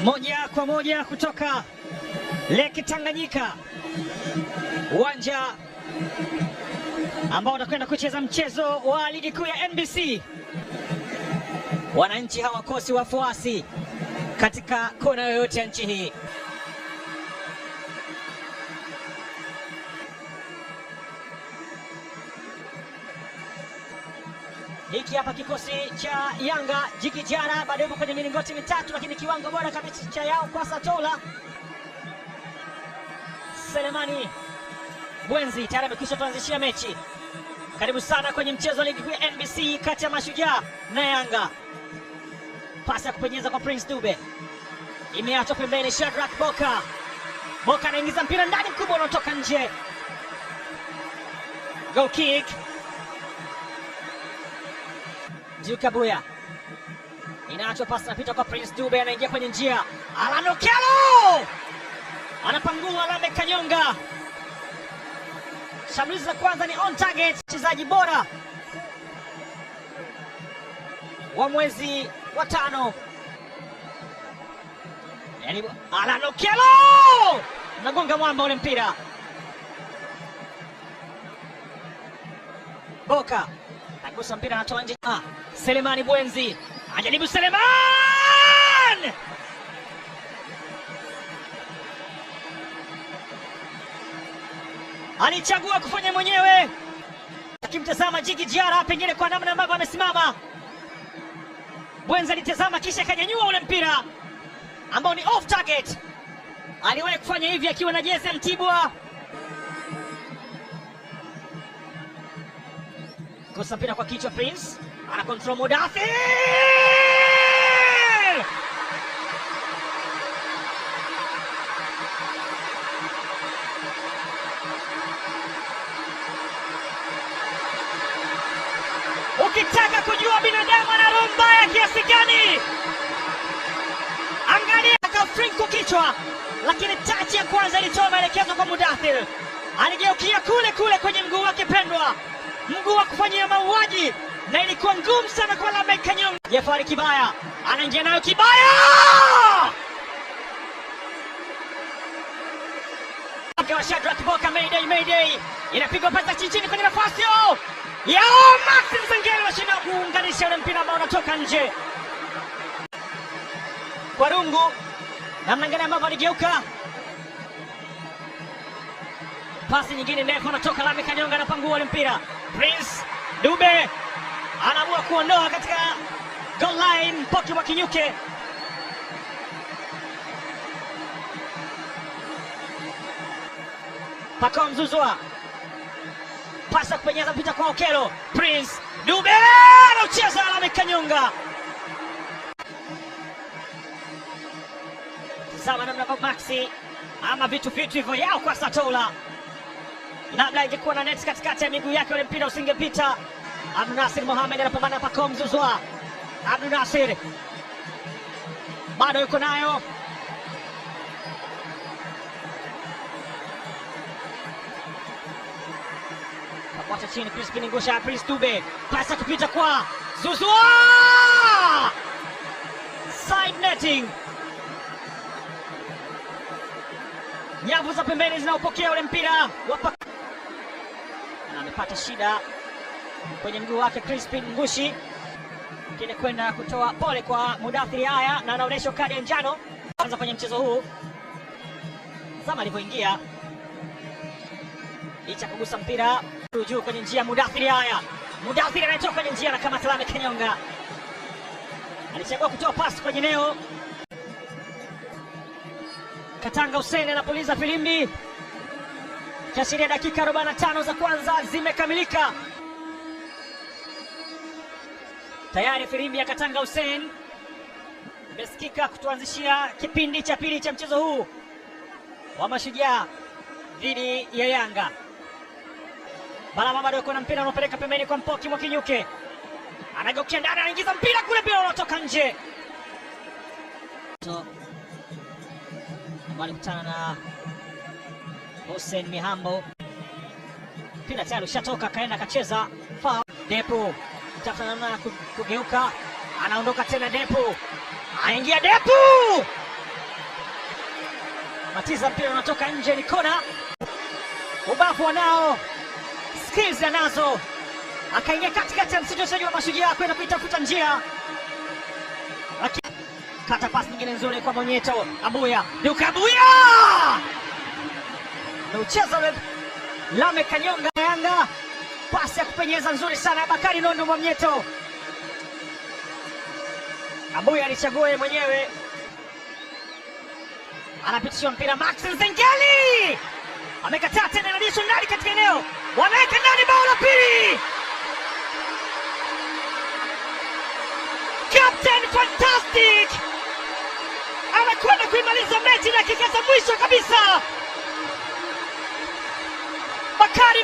Moja kwa moja kutoka Lake Tanganyika, uwanja ambao utakwenda kucheza mchezo wa ligi kuu ya NBC. Wananchi hawakosi wafuasi katika kona yoyote ya nchi hii. Hiki hapa kikosi cha Yanga. Jiki Jara bado yupo kwenye milingoti mitatu, lakini kiwango bora kabisa cha Yao kwa Satola. Selemani Bwenzi tayari amekwisha tuanzishia mechi. Karibu sana kwenye mchezo wa ligi kuu ya NBC kati ya Mashujaa na Yanga. Pasi ya kupenyeza kwa Prince Dube imeachwa pembeni. Shadrack Boka, Boka anaingiza mpira ndani mkubwa unaotoka nje. Goal kick. Duke Abuya inaachwa pasi, napita kwa Prince Dube, anaingia kwenye njia. Alan Okello anapangua Lame Kanyonga. Shambulizi la kwanza ni on target. Mchezaji bora wa mwezi wa tano, yani Alan Okello nagonga mwamba ule mpira. Boka agusa mpira, anatoa nje. Selemani Bwenzi anajaribu, Seleman alichagua kufanya mwenyewe, akimtazama Jiki Jara, pengine kwa namna ambavyo amesimama. Bwenzi alitazama kisha akanyanyua ule mpira ambao ni off target. Aliwahi kufanya hivi akiwa na jezi ya Mtibwa. Kosa mpira kwa kichwa, Prince ana control Mudathir. Ukitaka kujua binadamu ana roho mbaya kiasi gani, angalia akafrinku kichwa, lakini tachi ya kwanza ilitoa maelekezo kwa Mudathir. Aligeukia kule kule kwenye mguu wake pendwa, mguu wa kufanyia mauaji, na ilikuwa ngumu sana kwa Lameck Kanyonga. Jafari Kibaya anaingia nayo, Kibaya wa Shadrack Boka. Mayday, mayday, inapigwa pasi chini kwenye nafasi ya Maxi Nzengeli, washinda kuunganisha ule mpira ambao unatoka nje kwa rungu. Namna gani ambavyo aligeuka, pasi nyingine ndefu, anatoka Lameck Kanyonga, anapangua ule mpira. Prince Dube anaamua kuondoa katika goal line. Mpoki wa Kinyuke Pacome Mzuzwa, pasa kupenyeza mpita kwa Okello. Prince Dube anaucheza Lameck Kanyonga. Tazama namna Maxi ama vitu vitu hivyo yao kwa Satola. Labda ingekuwa na net katikati ya miguu yake ule mpira usingepita. Abdul Nasir Mohamed anapambana Pacome Mzuzwa. Abdul Nasir bado yuko nayo. Kakwata chini Crispin Ngusha, Prince Dube, pasa kupita kwa Zuzwa! Side netting. Nyavu za pembeni zinaopokea ule mpira. Na amepata shida kwenye mguu wake Crispin Ngushi, kile kwenda kutoa pole kwa Mudathiri haya, na anaonyesha kadi ya njano kwanza kwenye mchezo huu. Zama alivyoingia licha kugusa mpira juu kwenye njia, Mudathiri haya, Mudathiri anatoka kwenye njia na kama Lameck Kanyonga alichagua kutoa pasi kwenye eneo. Katanga Hussein anapuliza filimbi, kiashiria dakika 45 za kwanza zimekamilika. Tayari filimbi ya Katanga Hussein imesikika kutuanzishia kipindi cha pili cha mchezo huu wa Mashujaa dhidi ya Yanga. Balama bado yuko na mpira, unaopeleka pembeni kwa Mpoki Mwakinyuke, anageukia ndani, anaingiza mpira kule, mpira unatoka nje. Alikutana na Hussein Mihambo, mpira tayari ushatoka, kaenda akacheza foul. Depo tafuta namna ya kugeuka, anaondoka tena Depo Aingia Depu, Matiza, mpira unatoka nje, ni kona. Ubavu wanao, skills anazo, akaingia katikati ya msitu wa Mashujaa kwenda kuitafuta njia. Kata pasi nyingine nzuri kwa Monyeto Abuya, Duka Abuya ameucheza ule Lame Kanyonga Yanga, pasi ya kupenyeza nzuri sana ya Bakari Nondo Mwamnyeto. Abuya alichagua yeye mwenyewe, anapitishiwa mpira Max Nzengeli amekataa tena, inarudishwa ndani katika eneo, wanaweka ndani, bao la pili. Captain Fantastic anakwenda kuimaliza mechi dakika za mwisho kabisa. Bakari